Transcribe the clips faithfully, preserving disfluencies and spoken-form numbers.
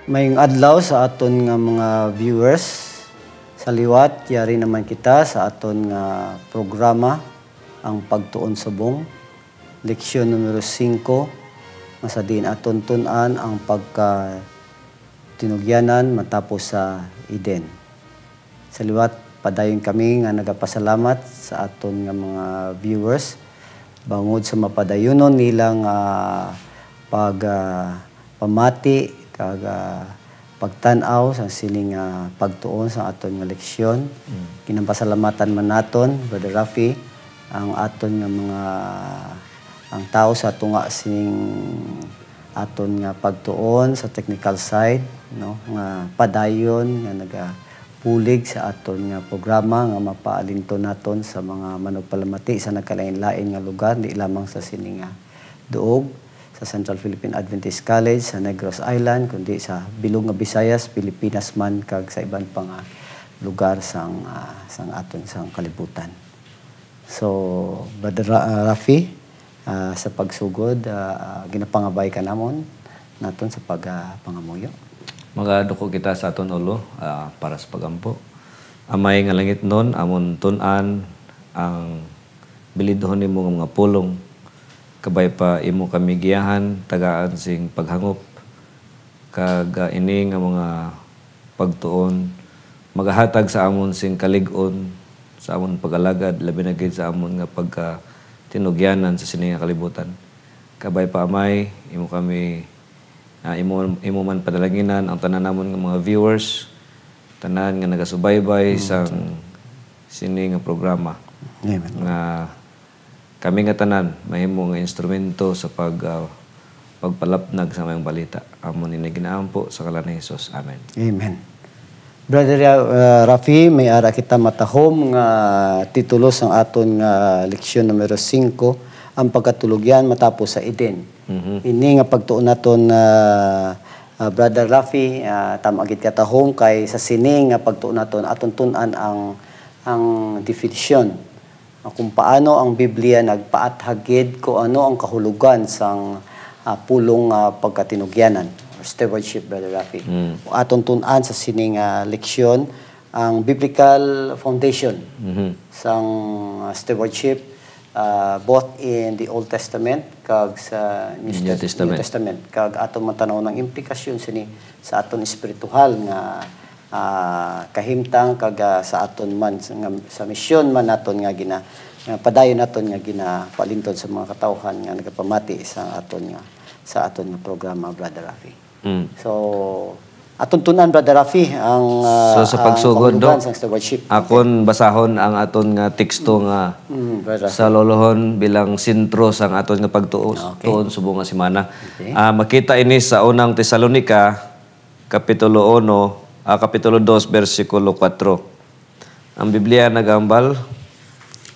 Mayong adlaw sa aton nga mga viewers. Sa liwat, yari naman kita sa aton nga programa, ang Pagtuon Subong, leksyon numero singko, nga sa diin aton tun-an ang pagkatinugyanan matapos sa Eden. Sa liwat, padayon kami nga nagapasalamat sa aton nga mga viewers bangod sa mapadayunon nila nga pag, ah, pamati kag, ah, pagtan-aw sa sining, ah, pagtuon sa aton nga leksyon. Mm. Ginapasalamatan man naton, Brother Rafi, ang aton nga mga, ang tawo sa tunga sining aton nga pagtuon sa technical side, no, nga padayon nga nagabulig sa aton nga programa nga mapaalinton naton sa mga manugpalamati sa nagkalain-lain nga lugar, di lamang sa sini nga duog sa Central Philippine Adventist College sa Negros Island, kundi sa bilog nga Visayas, Pilipinas man, kag sa iban pa nga lugar sang, ah, sang aton sang kalibutan. So, Brother Ra-, ah, Rafi, ah, sa pagsugod, ah, ginapangabay ka namon, naton sa pag, ah, pangamuyo. Magaduko kita sa aton ulo, ah, para sa pagampo. Amay nga langitnon, amon tun-an ang bilidhon nimo nga mga pulong. Kabay pa imo kami giyahan, tagaan sing paghangop, kag, ah, ini nga mga pagtuon magahatag sa amon sing kalig-on sa amon pag-alagad, labi na gid sa amon nga pagkatinugyanan sa sini nga kalibutan. Kabay pa, Amay, imo kami, ah, imo, imo man padalanginan ang tanan namon nga mga viewers, tanan nga nagasubaybay Mm. sang sini nga programa. Amen. Nga kami nga tanan mahimo nga instrumento sa pag, ah, pagpalapnag sa mayong balita. Amo ni ginaampo sa ngalan ni Jesus. Amen. Amen. Brother, uh, Rafi, may ara kita matahom nga titulo sang aton nga leksyon numero singko, ang pagkatulugyan matapos sa Eden. Mhm. Ini nga pagtuon naton, uh, uh, Brother Rafi, uh, tama gid katahom kay sa sini nga pagtuon naton, aton tun-an ang, ang definisyon, uh, kung paano ang Biblia nagpaathag gid kung ano ang kahulogan sang, uh, pulong nga pagkatinugyanan or stewardship, Brother Rafi. Mm. Kung aton tun-an sa sining, uh, leksyon, ang biblical foundation Mhm. sang, uh, stewardship, uh, both in the Old Testament kag sa New New Tes-, Testament. New Testament. Kag aton matan-aw ang implikasyon sini sa aton espirituhal nga, ah, kahimtang kag, ah, sa aton man sa, nga, sa misyon man naton nga gina-, nga padayon naton nga ginapaalinton sa mga katawhan nga nagapamati sa aton nga, sa aton nga programa, Brother Rafi. Mm. So, aton tun-an, Brother Rafi, ang, ah, So, sa ang pagsugod, kahulugan no? sang stewardship. Akon basahon ang aton nga teksto nga Mm, Brother Rafi. sa lulohon bilang sentro sang aton nga pagtuo Okay. tuon subong nga semana. Okay. Ah, makita ini sa unang Tesalonica, kapitulo uno, ah, kapitulo dos, bersikulo kuwatro. Ang Biblia nagahambal,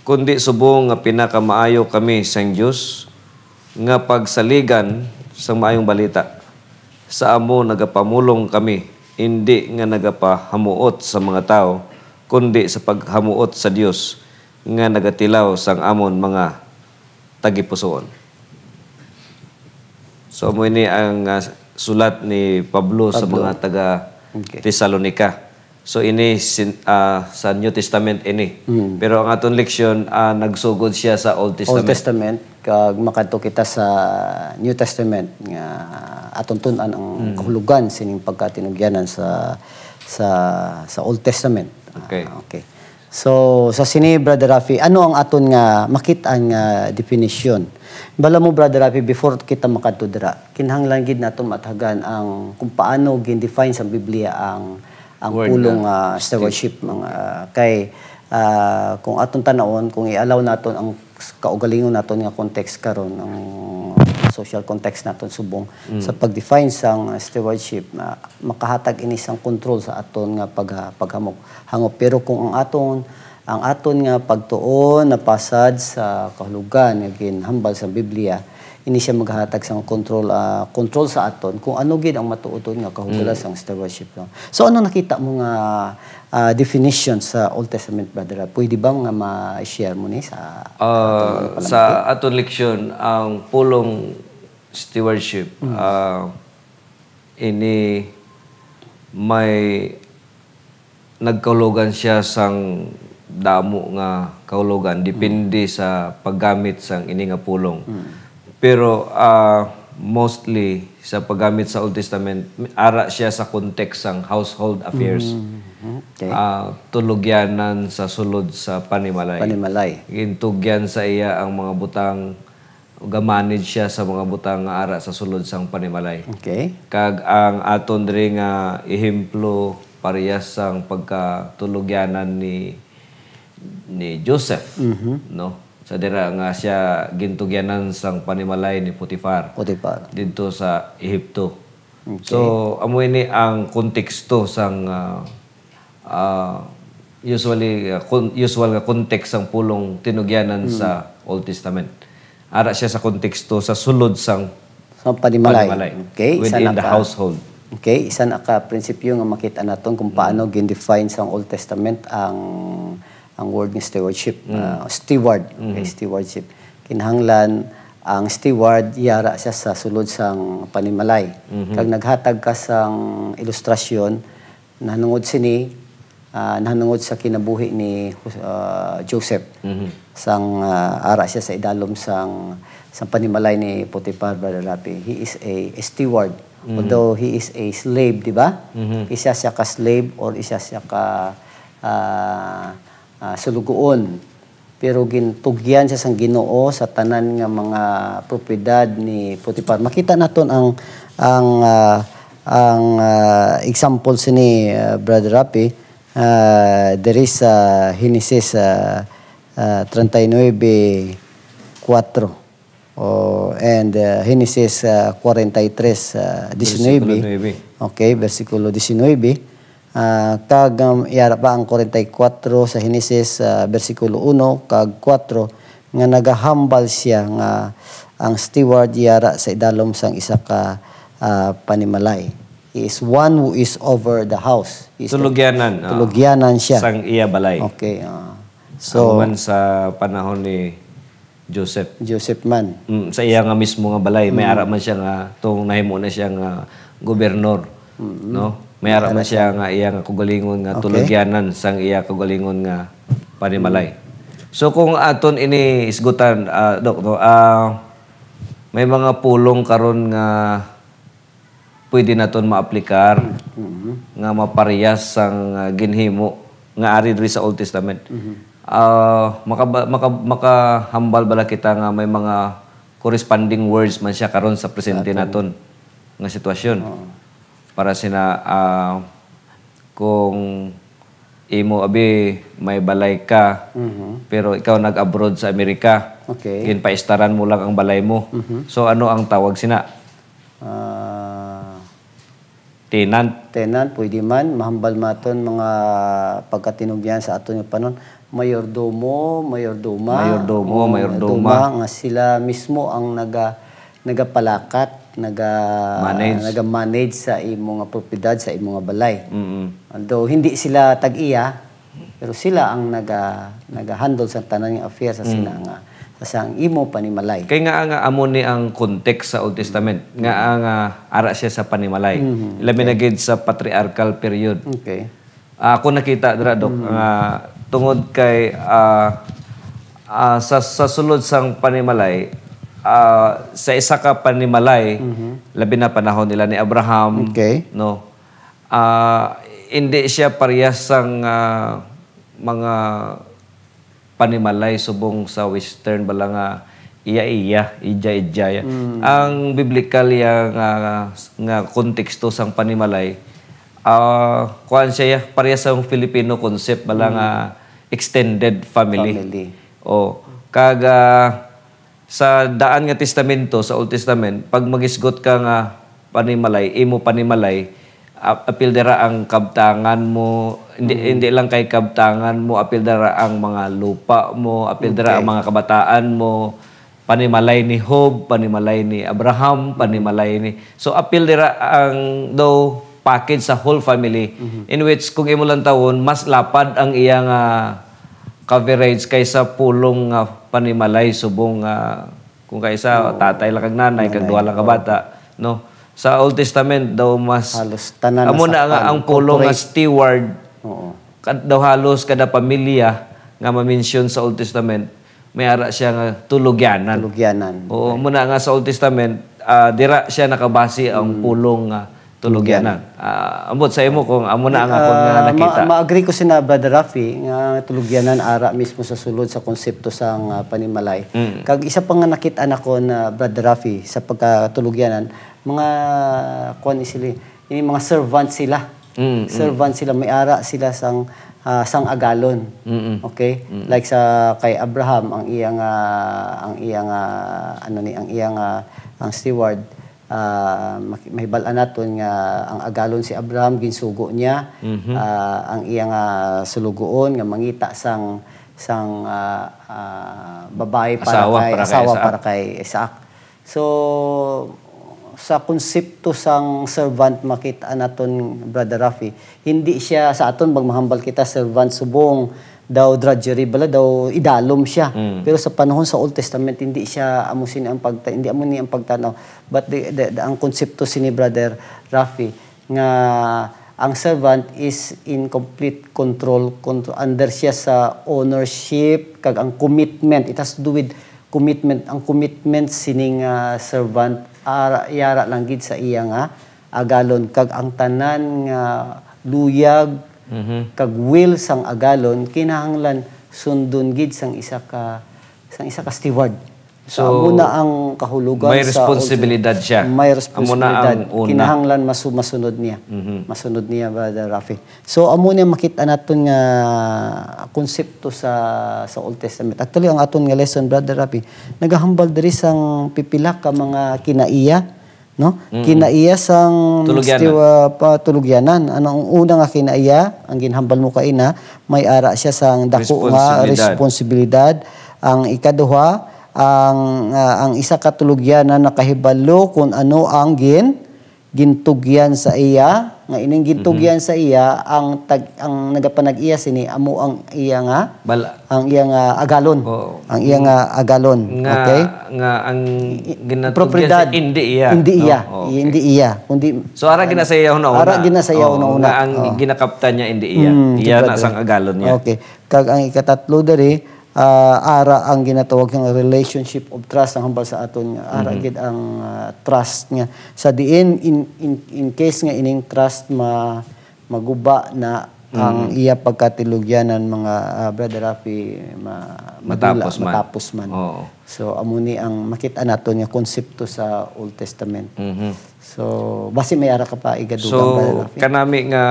"Kundi subong nga pinakamaayo kami sang Dios nga pagsaligan sang Maayong Balita, sa amo nagapamulong kami, indi nga nagapahamuot sa mga tawo, kundi sa paghamuot sa Dios nga nagatilaw sang amon mga tagipusoon." So, amo ini ang, ah, sulat ni Pablo sa Pablo. mga taga Okay. Tesalonica. So, ini sin-, ah, sa New Testament ini. Mm. Pero ang aton leksyon, ah, nagsugod siya sa Old Old Testament. Testament, kag makadto kita sa New Testament nga aton tun-an ang Mm. kahulugan sining pagkatinugyanan sa, sa, sa Old Testament. Okay. Ah, okay. So, sa sini, Brother Rafi, ano ang aton nga makit-an nga definisyon? Bala mo, Brother Rafi, before kita makadto dira, kinahanglan gid naton maathagan ang kung paano gin-define sa Biblia ang, ang Word pulong, na ah, stewardship, mga, kay, ah, kung aton tanawon, kung i-allow naton ang kaugalingon naton nga context karon, ang social context naton subong, Mm. sa pag-define sang stewardship, ah, makahatag ini sang control sa aton nga pagha-, paghamok-, hangop. Pero kung ang aton, ang aton nga pagtuon napasad sa kahulugan nga ginhambal sa Biblia, ini siya maghatag sang control, ah, control sa aton kung ano gid ang matuod nga kahugalan Mm. sang stewardship, no? So, ano nakita mo nga, ah, definition sa Old Testament, Brother? Pwede ba nga ma-share mo ni sa Ah, aton mga sa panamati? aton leksyon, ang pulong stewardship, Mm. ah, ini may nagkahulogan siya sang damo nga kahulogan, depende sa paggamit sang ini nga pulong. Pero, ah, mostly sa paggamit sa Old Testament, ara siya sa context sang household affairs. Mm, okay. Ah, tulugyanan sa sulod sa panimalay. Panimalay. Gintugyan sa iya ang mga butang, ga-manage siya sa mga butang nga ara sa sulod sang panimalay. Okay. Kag ang aton diri nga ehemplo, parehas sang pagkatulugyanan ni, ni Joseph, Mhm. no? Sa dira nga siya gintugyanan sang panimalay ni Potifar Potifar. didto sa Ehipto. Okay. So, amo ini ang konteksto sang, ah, ah, usually, ah, kon-, usual nga context sang pulong tinugyanan Mm. sa Old Testament. Ara siya sa konteksto sa sulod sang Sa panimalay. panimalay. Okay, isa Within na the ka, household. okay, isa na ka prinsipyo nga makita naton kung Mm. paano gin-define sang Old Testament ang, ang word nga stewardship. Mm. Ah, steward. Okay, Mm. stewardship. Kinahanglan ang steward, yara siya sa sulod sang panimalay. Mhm. Kag naghatag ka sang ilustrasyon, nahanungod sini, ah, nahanungod sa kinabuhi ni, ah, Joseph. Mhm. Sang, ah, ara siya sa idalom sang, sang panimalay ni Potifar, Brother Rafi. He is a, a steward. Mhm. Although he is a slave, di ba? Mhm. Isa siya ka slave or isa siya ka, ah, ah, sulugoon. Pero gintugyan siya sang Ginoo sa tanan nga mga propiedad ni Potifar. Makita naton ang, ang, ah, ang, ah, example sini, ah, Brother Rafi, ah, diri sa Genesis, ah, ah, treinta y nueve cuatro. Oh, and, ah, Genesis, ah, forty-three, ah, Bersikulo diecinueve. nuebe. Okay, bersikulo diecinueve. Ah, kag, um, yara pa ang forty-four sa Genesis, ah, bersikulo uno kag kuwatro, nga nagahambal siya nga ang steward yara sa idalom sang isa ka, ah, panimalay. He is one who is over the house. He is the Tulugyanan, ah, tulugyanan siya. Sang iya balay. Okay, ah. So, Amo man sa panahon ni Joseph. Joseph man. Mm, sa iya nga mismo nga balay, may Mm. ara man siya nga, tong nahimo na siya nga gobernador, Mm. no? May ara May man ara siya siya. nga iya nga kaugalingon nga Okay. tulugyanan sang iya kaugalingon nga panimalay. Mm. So, kung aton ini isgutan, ah, Doc, no, ah, may mga pulong karon nga pwede naton maaplikar Mm-hmm. nga maparehas sang, ah, ginhimo nga ari diri sa Old Testament. Mm-hmm. Ah, makaba-, maka-, makahambal bala kita nga may mga corresponding words man siya karon sa presente Sa aton. naton nga sitwasyon? Oo. Para sina, ah, kung imo, abi, may balay ka, Mhm. pero ikaw nag-abroad sa Amerika, Okay. ginpaistaran mo lang ang balay mo. Mhm. So, ano ang tawag sina? Ah, Tenant. Tenant, pwede man. Mahambal maton mga pagkatinugyan sa aton nga panon. Mayordomo, mayordoma. Mayordomo, O, mayordoma. mayordoma nga sila mismo ang naga-, nagapalakat, naga-, Manage. naga-manage sa imo nga propiedad, sa imo nga balay. Mm-mm. Although hindi sila tag-iya, pero sila ang naga-, naga-handle sa tanan nga affair sa Mm. sina nga, sa sang imo panimalay. Kay nga, nga amo ni ang context sa Old Testament, nga ang, ah, ara siya sa panimalay. Mhm. Labi na Okay. gid sa patriarchal period. Okay. Ah, ako nakita dira, Doc, Mm. nga tungod kay, ah, ah, sa, sa sulod sang panimalay, ah, sa isa ka panimalay, Mhm. labi na panahon nila ni Abraham, Okay. no? Ah, hindi siya parehas sang, ah, mga panimalay subong sa Western bala nga iya-iya, idya-idya. Mm. Ang biblikal ya nga, nga konteksto sang panimalay, ah, kuwan siya ya, parehas sa Filipino concept bala Mm. nga extended family. Family. O, kag, ah, sa daan nga testamento, sa Old Testament, pag magisgot ka nga panimalay, imo panimalay, a-, apil dira ang kabtangan mo, hindi, Mhm. hindi lang kay kabtangan mo, apil dira ang mga lupa mo, apil dira ang Okay. mga kabataan mo, panimalay ni Job, panimalay ni Abraham, Mhm. panimalay ni, so, apil dira ang daw package sa whole family, Mhm. in which, kung imo lang tawon, mas lapad ang iya nga coverage kaysa pulong nga panimalay subong nga kung kaisa, Oo. tatay lang kag nanay, kag Nanay, duha lang ka oo. bata, no? Sa Old Testament daw mas Halos tanan amo na nga nasa ang pulong nga corporate. Steward, Oo. kad-, daw halos kada pamilya nga mamensyon sa Old Testament, may ara siya nga tulugyanan. Tulugyanan. Oo, Right. muna nga sa Old Testament, ah, dira siya nakabase ang Mm. pulong nga tulugyanan. Tulugyanan. Ah, ambot sa imo kung amo na ang akon nga Ah, ma-, nakita. ma-agree ko sina Brother Rafi nga tulugyanan ara mismo sa sulod sa konsepto sang, ah, panimalay. Mm. Kag isa pa nga nakita nako na Brother Rafi sa pagkatulugyanan, mga kuan ni sila, ini mga servant sila. Mm, mm. Servant sila, may ara sila sang, ah, sang agalon. Mm, mm. Okay? Mm. Like sa kay Abraham, ang iyang, ah, ang iyang, ah, ano ni, ang iyang, ah, ang steward, ah, mak-, mahibal-an naton nga ang agalon si Abraham, ginsugo niya. Mhm. Ah, ang iyang, ah, sulugoon nga mangita sang, sang, ah, ah, babae para Asawa kay, para kay asawa Isaac. para kay Isaac. So, sa konsepto sang servant, makita naton, Brother Rafi, hindi siya sa aton, pag mahambal kita, servant, subong daw drudgery, bala daw idalom siya. Mm. Pero sa panahon sa Old Testament, hindi siya amo sini ang pagta-, hindi amo ni ang pagtanaw. But the, the, the, ang konsepto sini, Brother Rafi, nga ang servant is in complete control, contro-, under siya sa ownership, kag ang commitment, it has to do with commitment. Ang commitment sining, ah, servant, ara, yara lang gid sa iya nga agalon, kag ang tanan nga luyag Mhm. kag will sang agalon kinahanglan sundon gid sang isa ka, sang isa ka steward. So, So, amo na ang kahulugan may sa responsibilidad siya. May Amo na ang responsibilidad. una. Kinahanglan masu-, masunod niya. Mhm. Masunod niya, Brother Rafi. So, amo niya makita naton nga konsepto sa, sa Old Testament. Actually, ang aton nga lesson, Brother Rafi, nagahambal diri sang pipila ka mga kinaiya, no? Mm. Kinaiya sang Tulugyanan. stiwa-, pa-, tulugyanan. Ano ang una nga kinaiya? Ang ginhambal mo kaina, may ara siya sang dako nga Responsibilidad. responsibilidad. Ang ikaduha, ang, ah, ang isa ka tulugyanan nakahibalo kung ano ang gin-, gintugyan sa iya, nga ining gintugyan Mhm. sa iya, ang tag-, ang nagapanag-iya sini, amo ang iya nga Bala. ang iya nga agalon. Oo. Ang iya nga agalon. Nga, Okay? nga ang I-, i-, ginatugyan propiedad. sa hindi iya. Hindi iya. No? Oo, okay. Hindi iya. Kundi So, ara gina sa iya una-una. Ara gina sa iya Oo, una-una. nga ang Oo. ginakaptan niya hindi iya. Mm, Iya na brother. sang agalon niya. Okay. Kag ang ikatatlo diri, ah, ara ang ginatawag nga relationship of trust ang hambal sa aton nga ara Mhm. gid ang, ah, trust nga sa diin in, in, in case nga ining trust ma-, maguba na ang Mm. iya pagkatilugyanan, mga, ah, Brother Rafi, ma-, madula, Matapos man. matapos man. Oo. So, amo ni ang makita naton nga konsepto sa Old Testament. Mhm. So, basi may ara ka pa igadugang, So, Brother Rafi? kanami nga,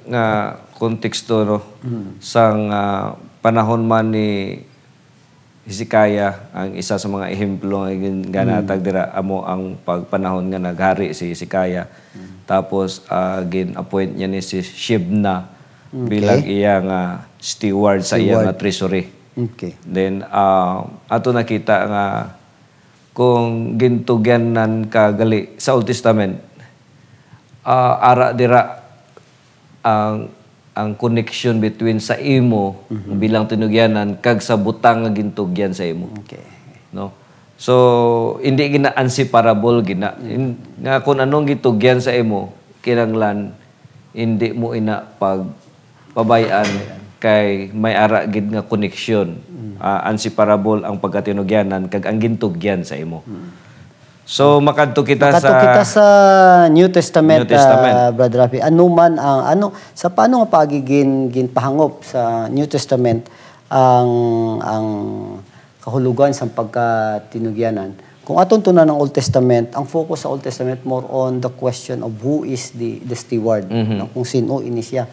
nga konteksto, no, Mm. sang, ah, panahon man ni Hezekiah, ang isa sa mga ehemplo nga gin-, ganatag Mm. dira, amo ang pagpanahon nga naghari si Hezekiah. Mm. Tapos, ah, gin-appoint niya ni si Shebna Okay. bilang iya nga steward sa iya Steward. nga treasury. Okay. Then, ah, ato nakita nga kung gintugyanan ka gali sa Old Testament, ah, ara dira ang, ang connection between sa imo Mhm. bilang tinugyanan kag sa butang nga gintugyan sa imo. Okay. No? So, hindi gina unseparable gina. Mm. In, nga kung anong gitugyan sa imo, kinahanglan hindi mo ina pagpabay-an kay may ara gid nga koneksyon. Mm. Ah, unseparable ang pagkatinugyanan kag ang gintugyan sa imo. Mm. So, makadto kita Makadto sa kita sa New Testament, New Testament. ah, Brother Rafi. Ano man ang, ano, sa paano nga paagi gin-, ginpahangop sa New Testament ang, ang kahulugan sa pagkatinugyanan? Kung aton tunan ang Old Testament, ang focus sa Old Testament more on the question of who is the, the steward, Mhm. no? Kung sino ini siya.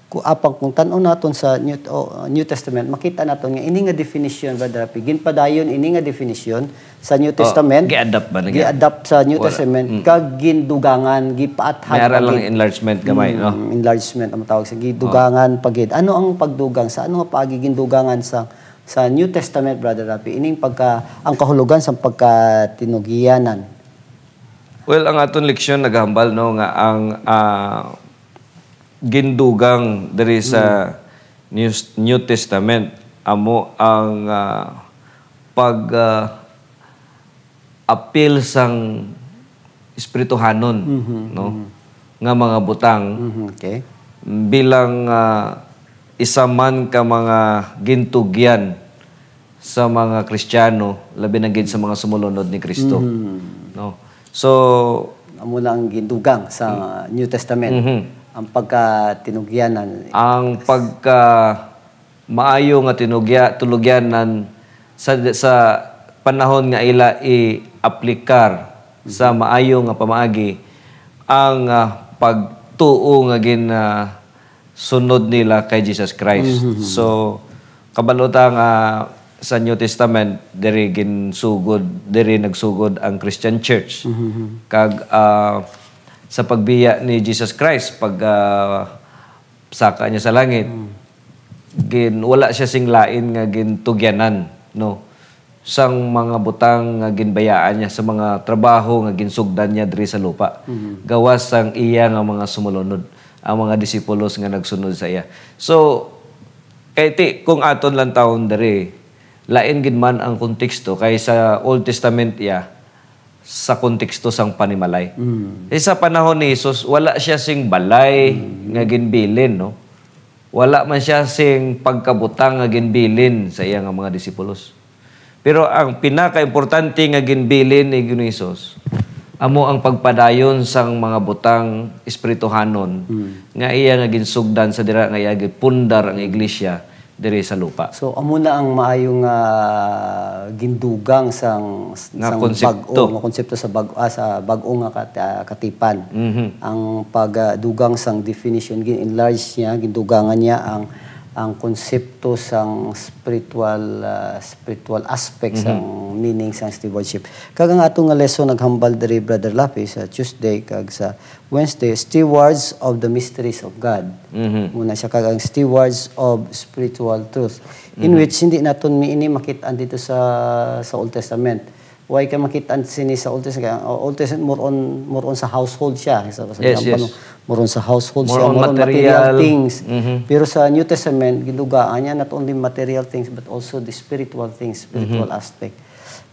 Ku-, apang kung tan-aw naton sa New, o, New Testament, makita naton nga ini nga definition, Brother Rafi, ginpadayon ini nga definition sa New Oh, Testament, gi-adapt ba na gi-adapt sa New Wala. Testament, Mm. kag gindugangan, gipaathag May ara pa lang gid. enlargement gamay, Mm, no? enlargement ang tawag sa gidugangan Oh. pa gid. Ano ang pagdugang? Sa ano nga paagi gindugangan sa, sa New Testament, Brother Rafi? Ining pagka, ang kahulugan sa pagkatinugyanan. Well, ang aton leksyon naghambal, no, nga ang, ah, gindugang diri sa Mm. New, New Testament amo ang, ah, pag, ah, apil sang espirituhanon, Mhm, no? mhm. Nga mga butang Mhm, okay. bilang, ah, isa man ka mga gintugyan sa mga Kristiyano, labi na gid sa mga sumulunod ni Kristo. Mhm. No? So, Amo na ang gindugang sa New Testament. Mhm. Ang pagkatinugyanan. Ang pagka maayo nga tinugya, tulugyanan sa, sa panahon nga ila i-aplikar sa maayo nga pamaagi ang, ah, pagtuo nga gin, ah, sunod nila kay Jesus Christ. Mhm. So, kabalo ta nga sa New Testament, diri ginsugod, diri nagsugod ang Christian Church. Mhm. Kag, ah, sa pagbiya ni Jesus Christ, pag, ah, saka niya sa langit, gin, wala siya sing lain nga gintugyanan, no? Sang mga butang nga ginbayaan niya, sa mga trabaho nga ginsugdan niya diri sa lupa. Mhm. Gawas sang iya nga mga sumulunod, ang mga disipulos nga nagsunod sa iya. So, kay ti, kung aton lang taon diri, lain gid man ang konteksto kay sa Old Testament iya, sa konteksto sang panimalay. Mm. Sa panahon ni Jesus, wala siya sing balay nga ginbilin, no? Wala man siya sing pagkabutang nga ginbilin sa iya nga mga disipulos. Pero ang pinakaimportante nga ginbilin ni Ginoong Jesus, amo ang pagpadayon sang mga butang espirituhanon Mm. nga iya nga ginsugdan sa dira nga iya gipundar ang iglesia diri sa lupa. So, amo na ang maayo nga gindugang sang, Nga sang konsepto. bag-o, nga konsepto sa bag-, ah, sa bag-o nga kat-, ah, katipan. Mhm. Ang pagdugang sang definition, gin-enlarge niya, gindugangan niya ang, ang konsepto sang spiritual, ah, spiritual aspect Mhm. sang meaning sang stewardship. Kag ang ato nga lesson naghambal diri, Brother Lapi, sa Tuesday kag sa Wednesday, Stewards of the Mysteries of God. Mhm. Muna siya kag ang Stewards of Spiritual Truth. In Mhm. which, hindi naton mi ini makit-an dito sa, sa Old Testament. Why ka makit-an sini sa Old Testament? Ang Old Testament, more on, more on sa household siya. Sa, sa Yes, example, yes. More on sa household More siya, on more on material. material things. Mhm. Pero sa New Testament, gidugaan niya not only material things but also the spiritual things, spiritual Mhm. aspect.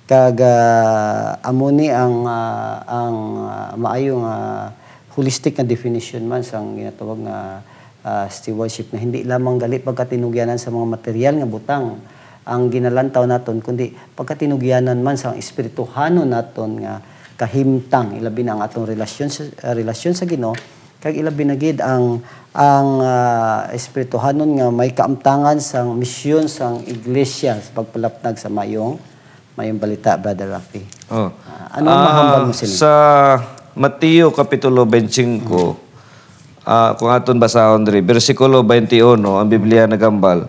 Kag, ah, amo ni ang, ah, ang, ah, maayo nga holistic nga definition man sang ginatawag nga, ah, stewardship, nga hindi lamang gali pagkatinugyanan sa mga material nga butang ang ginalantaw naton, kundi pagkatinugyanan man sang espirituhanon naton nga kahimtang, ilabi na ang atong relasyon sa, ah, relasyon sa Ginoo, kag ilabi na gid ang, ang, ah, espirituhanon nga may kaamtangan sang misyon sang iglesia sa pagpalapnag sa mayong, mayong balita, Brother Rafi. Oh. Ah, ano ang mahambal mo sini? Sa Mateo Kapitulo twenty-five, ah, kung aton basahon diri, bersikulo twenty-one, ang Biblia nagambal,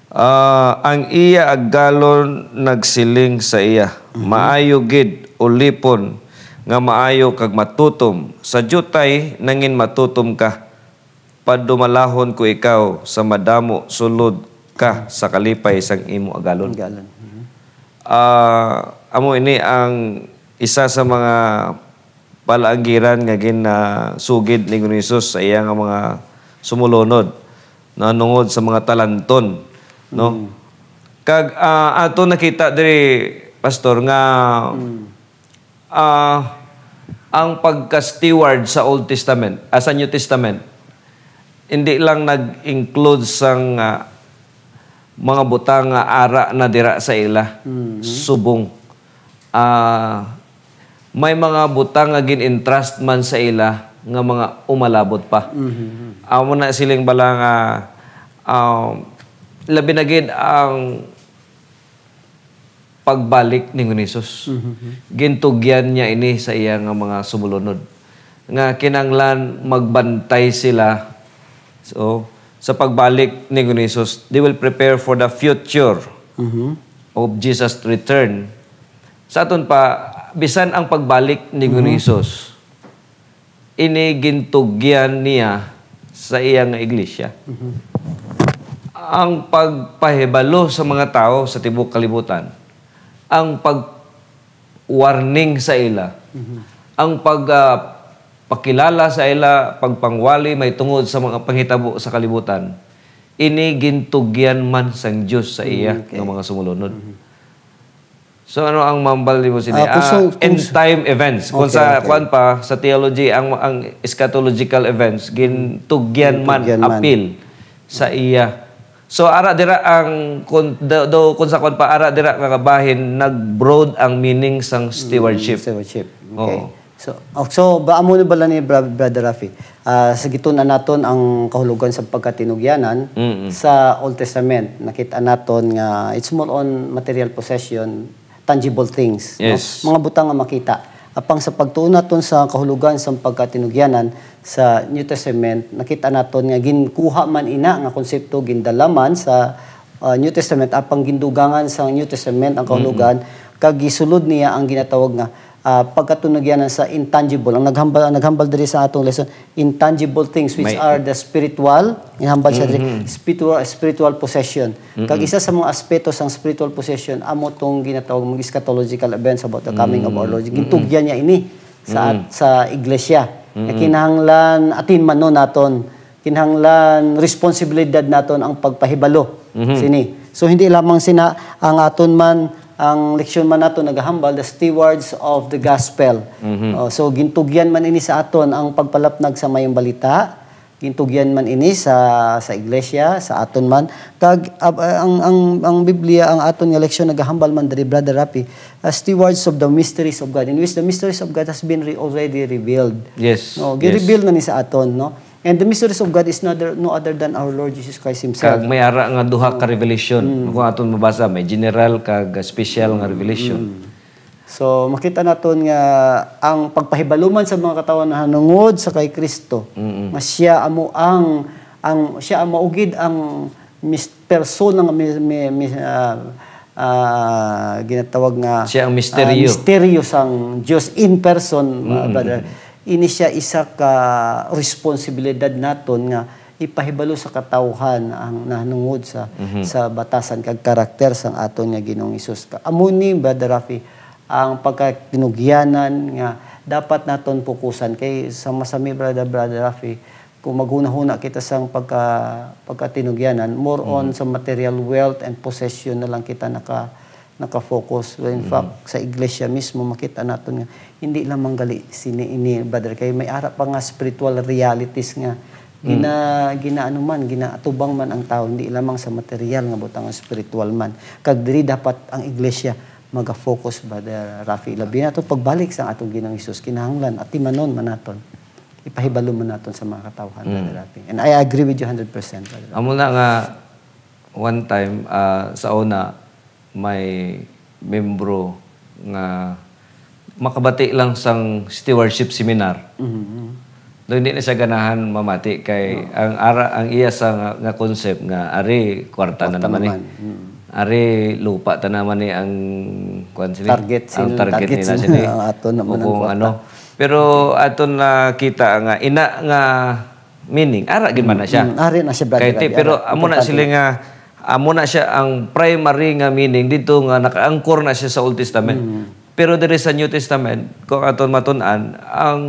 ah, "Ang iya agalon nagsiling sa iya, 'Maayo gid, ulipon nga maayo kag matutom, sa diutay nangin matutom ka. Padumalahon ko ikaw sa madamo sulod ka sa kalipay sang imo agalon." Ang galan. Mhm. Ah, amo ini ang isa sa mga palaanggiran nga ginasugid ni Ginoong Jesus sa iya nga mga sumulunod na nungod sa mga talanton, no? Mm. Kag, ah, ato nakita diri, Pastor, nga, Mm. ah, ang pagka-steward sa Old Testament, ah, sa New Testament, hindi lang nag-include sang, ah, mga butang nga ara na dira sa ila, Mhm. subong. Ah, may mga butang nga gin-entrust man sa ila nga mga umalabot pa. Mhm. Amo na siling bala nga, um, labi na gid ang pagbalik ni Ginoong Jesus. Mhm. Gintugyan niya ini sa iya nga mga sumulunod, nga kinahanglan magbantay sila. So, sa pagbalik ni Ginoong Jesus, they will prepare for the future Mhm. of Jesus' return. Sa aton pa, bisan ang pagbalik ni Ginoong Jesus, ini gintugyan niya sa iya nga iglesia. Mhm. Ang pagpahibalo sa mga tawo sa tibuok kalibutan, ang pag-warning sa ila, Mhm. ang pag, ah, pakilala sa ila, pagpangwali may tungod sa mga panghitabo sa kalibutan, ini gintugyan man sang Dios sa iya Mm, okay. nga mga sumulunod. Mhm. So, ano ang mambal nimo sini? Ah, kung Ah, so, kung end s- time events. Kung Okay, sa, okay. kuwan pa, sa theology, ang, ang eschatological events, gintugyan man, Gintugyan man. apil sa iya. So, ara dira ang, kung, do, do, kung sa kuwan pa, ara dira nga bahin, nag-broad ang meaning sang Mm, stewardship. stewardship. Okay. Oo. So, oh, so, ba, amo na bala ni Bra-, Brother Rafi? Ah, sa gitun-an naton ang kahulugan sa pagkatinugyanan Mm-mm. sa Old Testament, nakita naton nga it's more on material possession, tangible things, no? Yes. Mga butang nga makita. Apang sa pagtuon naton sa kahulugan sa pagkatinugyanan sa New Testament, nakita naton nga ginkuha man ina nga konsepto, gindala man sa, ah, New Testament, apang gindugangan sa New Testament ang Mm-mm. kahulugan, kag gisulod niya ang ginatawag nga ah, pagkatinugyanan sa intangible. Ang naghambal, ang naghambal diri sa atong lesson, intangible things which May are the spiritual, ginhambal siya diri, Mhm. spiritual, spiritual possession. Kag Mm-mm. isa sa mga aspeto sang spiritual possession, amo tong ginatawag mga eschatological events about the coming of our Mm. Lord. Mm-mm. Gintugyan niya ini sa, Mm. sa iglesia. Nga Mm-mm. kinahanglan atinmanon naton, kinahanglan responsibilidad naton ang pagpahibalo Mhm. sini. So, hindi lamang sina ang aton man, ang leksyon man nato nagahambal, the stewards of the gospel. Mhm. Oh, so, gintugyan man ini sa aton ang pagpalapnag sa mayong balita. Gintugyan man ini sa, sa iglesia, sa aton man. Kag, ab-, ang, ang, ang Biblia, ang aton nga leksyon nagahambal man diri, Brother Rafi, uh, stewards of the mysteries of God, in which the mysteries of God has been re-, already revealed. Yes, No, yes. gi-reveal na ni sa aton, no? And the mysteries of God is no other, no other than our Lord Jesus Christ himself. Kag may ara nga duha ka revelation. Mm. Kung aton mabasa, may general kag special nga revelation. Mm. So, makita naton nga ang pagpahibaluman sa mga katawhan nahanungod sa kay Kristo, Mm-mm. nga siya amo ang, ang, siya ang maugid ang mis-, persona nga mi-, mi-, mi-, ah, ah, ginatawag nga, Siya ang misteryo. ah, misteryo sang Dios in person, mga Mm. brother. Ini siya isa ka responsibilidad naton nga ipahibalo sa katawhan ang nahanungod sa, Mhm. sa batasan kag karakter sang aton nga Ginoong Hesus. Ka-, amo ni, Brother Rafi, ang pagkatinugyanan nga dapat naton pukusan. Kay sa masami, Brother, Brother Rafi, kung maghunahuna kita sang pagka-, pagkatinugyanan, more on Mm. sa material wealth and possession na lang kita naka-, naka-focus. Well, in Mm. fact, sa iglesia mismo, makita naton nga hindi lamang gali sini ini, brother, kay may ara pa nga spiritual realities nga Mm. gina-, ginaano man, ginaatubang man ang tawo, hindi lamang sa material nga butang, spiritual man. Kag diri dapat ang iglesia maga-focus, Brother Rafi. Labi na to pagbalik sa atong Ginoong Hesus, kinahanglan atimanon man naton, ipahibalo man naton sa mga katawhan, Mm. Brother Rafi. And I agree with you hundred percent, Brother Rafi. Amo na nga, one time, ah, sa una, may membro nga makabati lang sang stewardship seminar. Mhm. Do hindi na siya ganahan mamati kay Oo. ang ara, ang iya sa nga, nga concept nga ari kwarta na Kwarta naman eh. naman. Mm. Ari lupa ta naman eh ang, kuwan sini, Target ang sila, target target nila sila. sini. Oo, ato naman O ang kung kwarta. ano. Pero ato nakita nga ina nga meaning, ara gid man na siya. Mm, ari na siya, brother, Kay ti-, ari, pero ari. amo na Importante sila na. nga, amo na siya ang primary nga meaning dito nga naka-anchor na siya sa Old Testament. Mm. Pero diri sa New Testament, kung aton matun-an, ang,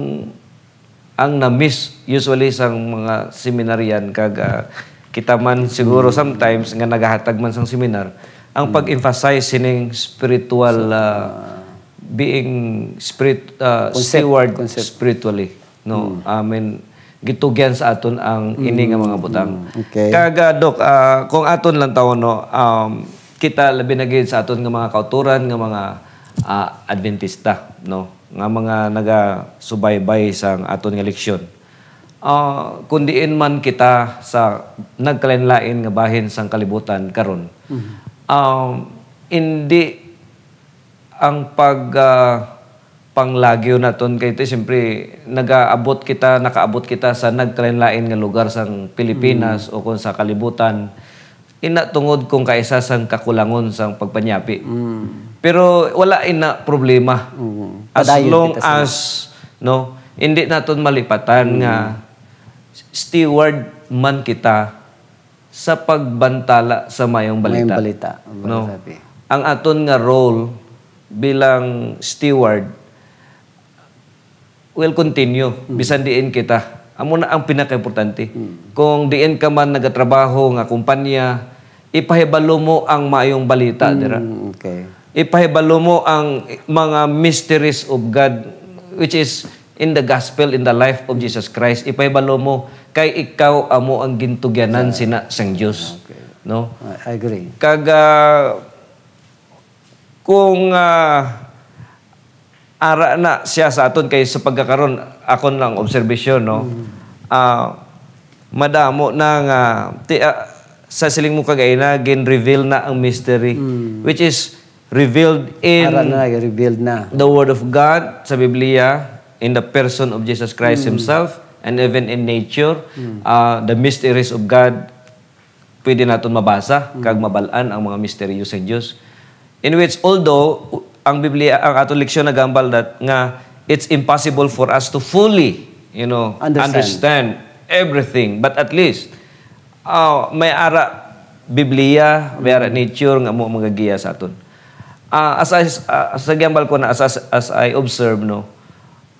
ang na-miss usually sang mga seminarian kag, ah, kita man siguro Mm. sometimes nga nagahatag man sang seminar, ang Mm. pag-emphasize sining spiritual, So, ah, ah, being spirit-, ah, concept, steward concept. spiritually, no? Mm. I mean, gitugyan sa aton ang ini nga mga Mm, butang. mm, okay. Kag, ah, Doc, ah, kung aton lang tawon, no, um, kita labi na gid sa aton nga mga kauturan, nga mga, ah, Adventista, no? Nga mga nagasubaybay sa aton nga leksyon. Ah, kung diin man kita sa nagkalain-lain nga bahin sang kalibutan karon, Mhm. um, indi ang pag, ah, panglagyo naton kay ito, siyempre, nagaabot kita, nakaabot kita sa nagkalain-lain nga lugar sang Pilipinas Mm. o kung sa kalibutan. Ina tungod kung kaisa sang kakulangon sang pagpanyapi. Mm. Pero wala ina problema. Mm. As Padayon long kita sa as, no, hindi naton malipatan Mm. nga steward man kita sa pagbantala sa mayong Mayong balita. balita, ang No? balita, pi. Ang aton nga role bilang steward will continue, Mm. bisan diin kita. Amo na ang pinakaimportante. Mm. Kung diin ka man nagatrabaho nga kumpanya, ipahibalo mo ang mayong balita Mm, dira. okay. Ipahibalo mo ang mga mysteries of God, which is in the gospel, in the life of Jesus Christ. Ipahibalo mo kay ikaw amo ang gintugyanan sina sang Dios, okay, no? I agree. Kag, ah, kung, ah, ara na siya sa aton, kay sa pagkakaron, akon lang obserbasyon, no? Mm. Ah, madamo na nga, ti-, ah, sa siling mo kagay na, gin-reveal na ang mystery, mm, which is revealed in Ara na, revealed na. The Word of God, sa Biblia, in the person of Jesus Christ, mm, himself, and even in nature, mm, ah, the mysteries of God, pwede naton mabasa, mm, kag mabal-an ang mga misteryo sang Dios. In which, although, ang Biblia, ang aton leksyon nagambal that, nga it's impossible for us to fully, you know, understand, understand everything, but at least, ah, may ara Biblia, may ara, mm, nature nga mo magagiya sa aton. Ah, as I, ah, sa gambal ko na, as, as, as I observe, no,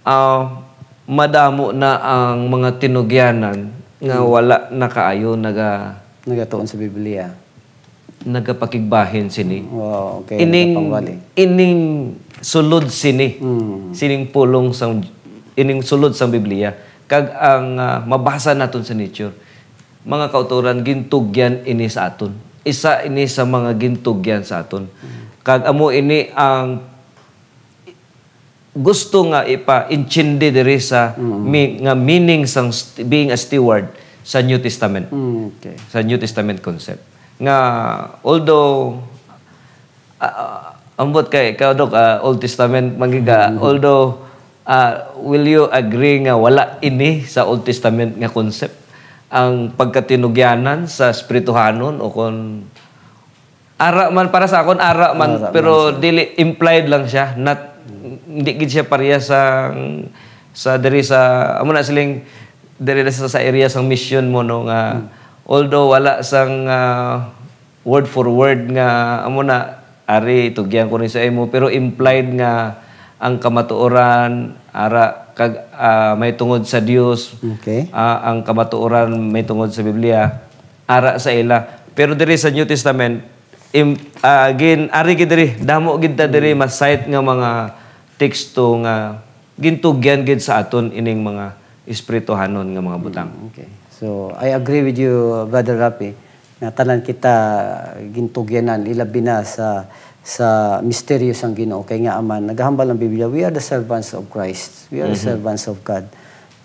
ah, madamo na ang mga tinugyanan nga, mm, wala na kaayo naga- Nagatuon sa Biblia. Nagapakigbahin sini. Wow, okay. Ining, nagapangwali, ining sulod sini. Mm. Sining pulong sang, ining sulod sang Biblia. Kag ang, ah, mabasa naton sa nature, mga kautoran, gintugyan ini sa aton. Isa ini sa mga gintugyan sa aton. Mm. Kag amo ini ang gusto nga ipa-intindi diri sa, mm, mi-, nga meaning sang st-, being a steward sa New Testament. Mm, okay. Sa New Testament concept. Nga, although, ah, ah, ambot kay ikaw, Doc, ah, Old Testament man gid ka, mm, although, ah, will you agree nga wala ini sa Old Testament nga concept? Ang pagkatinugyanan sa espirituhanon o kon Ara man, para sa akon, ara man, ara man pero siya. Dili, implied lang siya. Not, hindi gid siya pareha sa, sa diri sa, amo na siling, diri na sa, sa area sang mission mo, no, nga, hmm, although wala sang, ah, word for word nga, amo na, ari, tugyan ko ni sa imo, pero implied nga ang kamatuoran, ara, kag, ah, may tungod sa Dios, okay, ah, ang kamatuoran may tungod sa Biblia. Ara sa ila. Pero diri sa New Testament, im-, ah, gin-, ari gid diri, damo gid ta diri, mm, ma-cite nga mga teksto nga gintugyan gid sa aton ining mga espirituhanon nga mga butang. Mm, okay. So, I agree with you, Brother Rafi, nga tanan kita gintugyanan, ilabi na sa, sa misteryo sang Ginoo. Kay nga man, nagahambal ang Biblia, "We are the servants of Christ. We are the, mhm, servants of God,"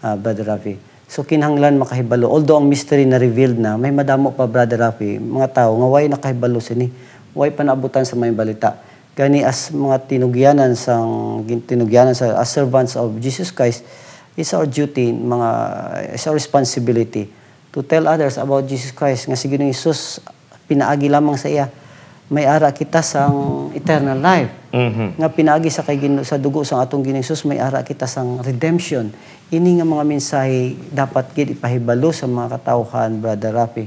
ah, Brother Rafi. So, kinahanglan makahibalo. Although ang mystery na-revealed na, may madamo pa, Brother Rafi, mga tawo nga way nakahibalo sini, way pa naabutan sa may balita. Gani, as mga tinugyanan sang, gin-, tinugyanan sa, as servants of Jesus Christ, it's our duty, mga, it's our responsibility to tell others about Jesus Christ, nga si Ginoong Jesus pinaagi lamang sa iya, may ara kita sang eternal life. Mhm. Nga pinaagi sa kay Gino-, sa dugo sang atong Ginoong Jesus, may ara kita sang redemption. Ini nga mga mensahe dapat gid ipahibalo sa mga katawhan, Brother Rafi,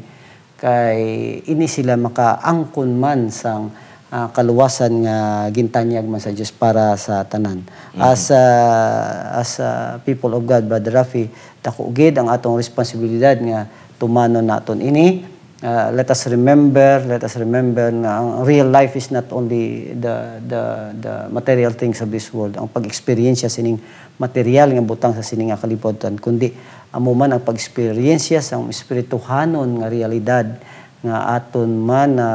kay ini sila makaangkon man sang, ah, kaluwasan nga gintanyag man sa Dios para sa tanan. Mhm. As, ah, as, ah, people of God, Brother Rafi, dako gid ang atong responsibilidad nga tumanon naton ini. Ah, let us remember, let us remember nga ang real life is not only the, the, the material things of this world. Ang pag-eksperyensya sining material nga butang sa sini nga kalibutan, kundi amo man ang pag-eksperyensya sang espirituhanon nga realidad nga aton man na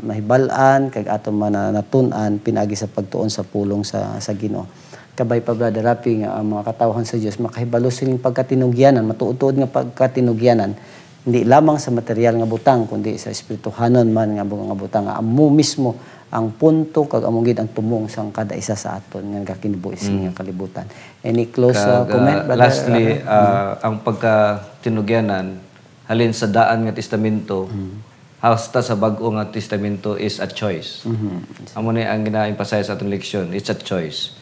mahibal-an kag aton man na natun-an pinaagi sa pagtuon sa pulong sa, sa Ginoo. Kabay pa, Brother Rafi, nga ang mga katawhan sa Dios makahibalo sining pagkatinugyanan, matuod-tuod nga pagkatinugyanan, hindi lamang sa material nga butang, kundi sa espirituhanon man nga bu-, nga butang, nga amo mismo ang punto kag amo gid ang tumong sang kada isa sa aton nga nagakinabuhi sa, mm, nga kalibutan. Any close, uh, kag, comment, uh, Brother Rafi? Lastly, uh, ang pagkatinugyanan halin sa Daan nga Testamento, mm, hasta sa Bag-o nga Testamento is a choice. Mhm. Amo ni ang gina-emphasize sa atong leksyon, it's a choice.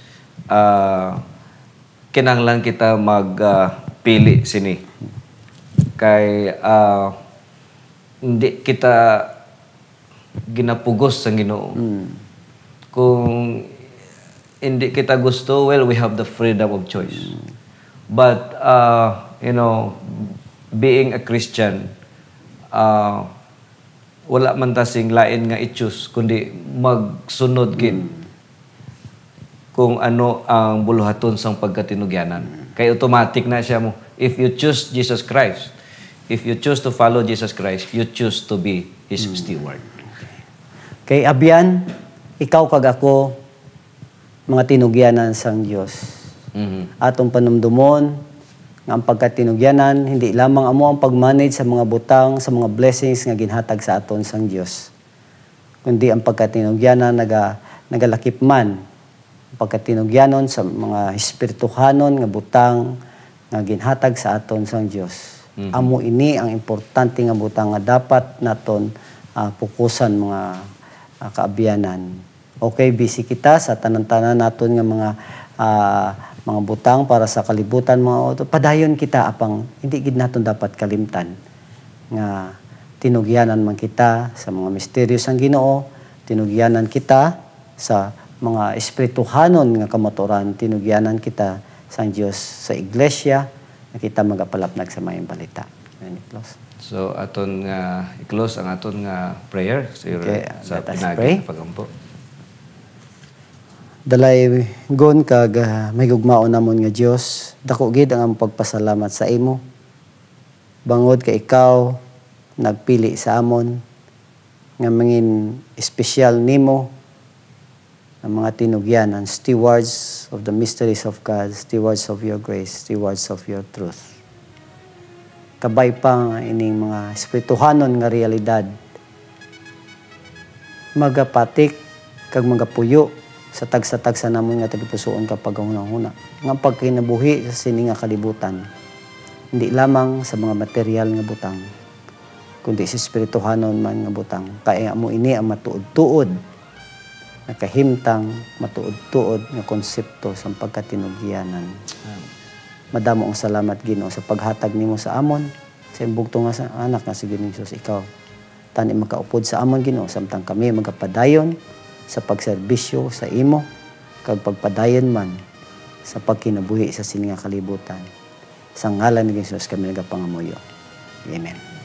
Ah, kinahanglan kita mag, ah, pili sini. Kay, ah, hindi kita ginapugos sang Ginoo. Mm. Kung hindi kita gusto, well, we have the freedom of choice. Mm. But, uh, you know, being a Christian, uh, Wala man ta sing lain nga i-choose, kundi magsunod gid kung ano ang buluhaton sang pagkatinugyanan. Kay automatic na siya mo. If you choose Jesus Christ, if you choose to follow Jesus Christ, you choose to be His steward. Kay abyan, ikaw kag ako, mga tinugyanan sang Dios. Mhm. Atong panumdumon nga ang pagkatinugyanan hindi lamang amo ang pag-manage sa mga butang, sa mga blessings nga ginhatag sa aton sang Dios, kundi ang pagkatinugyanan naga, nagalakip man ang pagkatinugyanon sa mga espirituhanon nga butang nga ginhatag sa aton sang Dios. Mhm. Amo ini ang importante nga butang nga dapat naton, ah, pukusan, mga, ah, kaabyanan. Okay, busy kita sa tanan-tanan naton nga mga, ah, mga butang para sa kalibutan, mga auto. Padayon kita, apang hindi gid naton dapat kalimtan nga tinugyanan man kita sa mga misteryo sang Ginoo, tinugyanan kita sa mga espirituhanon nga kamaturan, tinugyanan kita sang Dios sa iglesia nga kita magapalapnag sa maayong balita. Amen. Close. So, aton nga i-close ang aton nga prayer, Sir, Okay, sa let us pinaagi pray. nga pag-ampo. Dalaygon kag, ah, mahigugmaon namon nga Dios, dako gid ang among pagpasalamat sa imo. Bangod kay ikaw nagpili sa amon nga mangin espesyal nimo ang mga tinugyanan, stewards of the mysteries of God, stewards of your grace, stewards of your truth. Kabay pa nga ining mga espirituhanon nga realidad magapatik kag magapuyo sa tagsa-tagsa namon nga tagipusoon kag paghunahuna nga ang pagkinabuhi sa sini nga kalibutan, hindi lamang sa mga material nga butang, kundi sa espirituhanon man nga butang, kay amo ini ang matuod-tuod nakahimtang, matuod-tuod nga konsepto sang pagkatinugyanan. Madamo ang salamat, Ginoo, sa paghatag nimo sa amon sa imong bugtong nga sa anak nga si Ginoong Jesus. Ikaw tani makaupod sa amon, Ginoo, samtang kami magapadayon sa pagserbisyo sa imo kag pagpadayon man sa pagkinabuhi sa sini nga kalibutan. Sa ngalan ni Jesus kami nagapangamuyo. Amen.